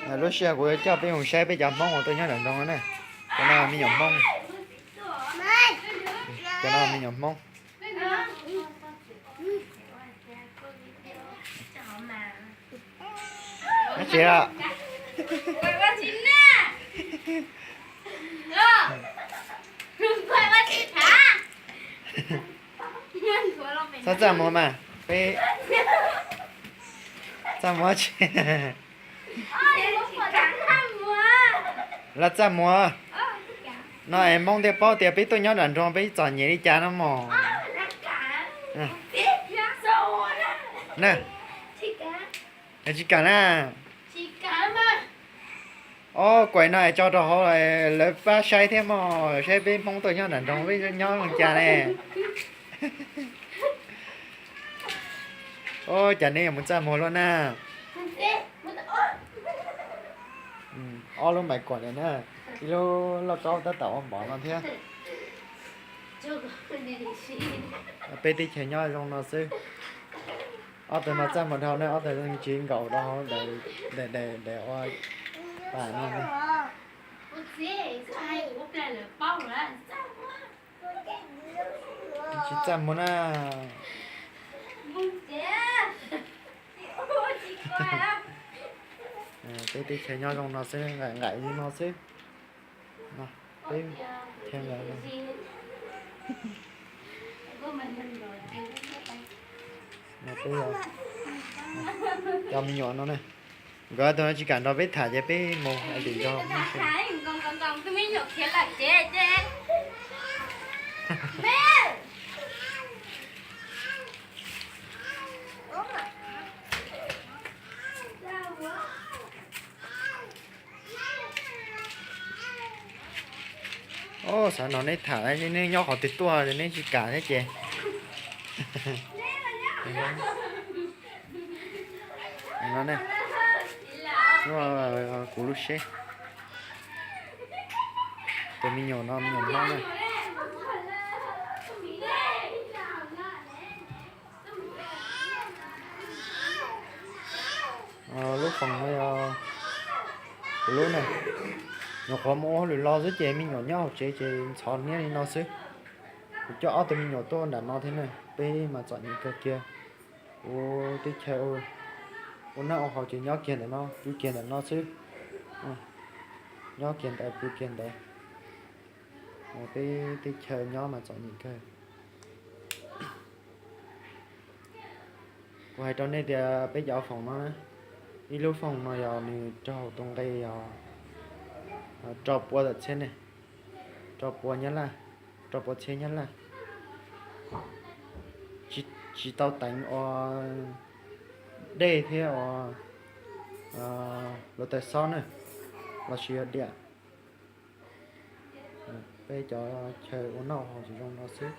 Lub sij hawm kuv yuav coj peb mus saib peb cov Hmoob uas tuaj nyob nram nroog na. Cov no me nyuam Hmoob. Cov no me nyuam Hmoob. Nyob tsev lawm. Txhob txaj muag mas, peb txaj muag tsis. Los txaj muag no es Hmoob thiaj paub tias peb tuaj nyob nram nroog peb txom nyem li cas no mog. Na, tsis kam na. Ob kuam no es tso rau hauv lawv pab saib thiab mog, saib peb Hmoob tuaj nyob nram nroog peb nyob zoo cas ne. Ua cas neb yuav mus txaj muag luaj na. Ob lub mais kuam na, ib lub loj kaub tab tom ua npov no thiab. Peb teb chaws nyob zoo no xwb. Ob tug no txaj muag dhau ne, ob tug tsis nkaum rau hauv daim ua tas no. Tsis txaj muag na. Peb teb chaws nyob zoo no xwb, nqaim nqaim li no xwb. Peb chaw nqaim no. Peb cov me nyuam no ne, nkawd tus no tsis kam nrog peb tham ces peb mus hais lus nrog. Xav nrog neb tham, neb nyob qhov twg tuaj neb tsis kam thiab ces. Kuv lub seb, tus me nyuam no me nyuam Hmoob na. Lub foom no yog kuv lub na. Nyuam qhuav mus ua hauj lwm los xwb ces me nyuam nyob hauv tsev ces ntxhov niab li no xwb. Kuv coj ob tug me nyuam tuaj nram no thiab na, peb mas txom nyem kawg kiag. Ua teb chaws ua noj ua haus ces nyob kiag ntawm no, pw kiag ntawm no xwb. Nyob kiag ntawd pw kiag ntawd. Peb teb chaws nyob mas txom nyem kawg. Kuv hais rau nej tias peb cov foom no, ib lub foom no yog nws raug tus nqi yog rau pua tawm txhiab ne, rau pua nyab laj, rau pua txhiab nyab laj. Tsis tau teev ua dej thiab ua luv taws xob na, los sis yog diam. Peb cov chaw ua noj haus tsis zoo no xwb,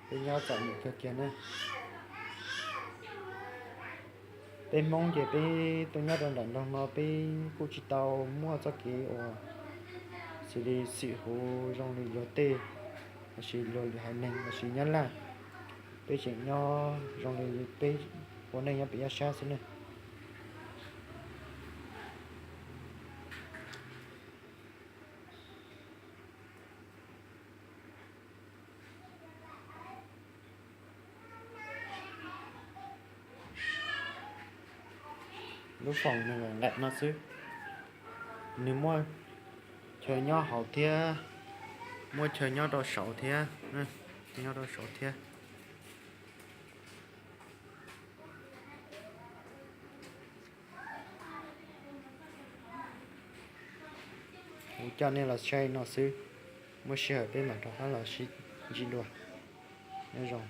peb nyob txom nyem kawg kiag na. Peb Hmoob ces peb tuaj nyob rau nram nroog no peb kuj tsis tau muaj txoj kev uas xws li xwm huv zoo li luag tej, lossis luag lwm haiv neeg lossis nyab laj. Peb tseem nyob zoo li peb ua neej nyob pem yaj sab xwb ne. Lub foom nws nqaim no xwb, nws muaj chaw nyob hauv thiab, muaj chaw nyob rau saud thiab, nyob rau saud thiab. Kuv coj nej los saib no xwb, muaj sij hawm peb mam rov qab los sib ntsib dua. Nyob zoo.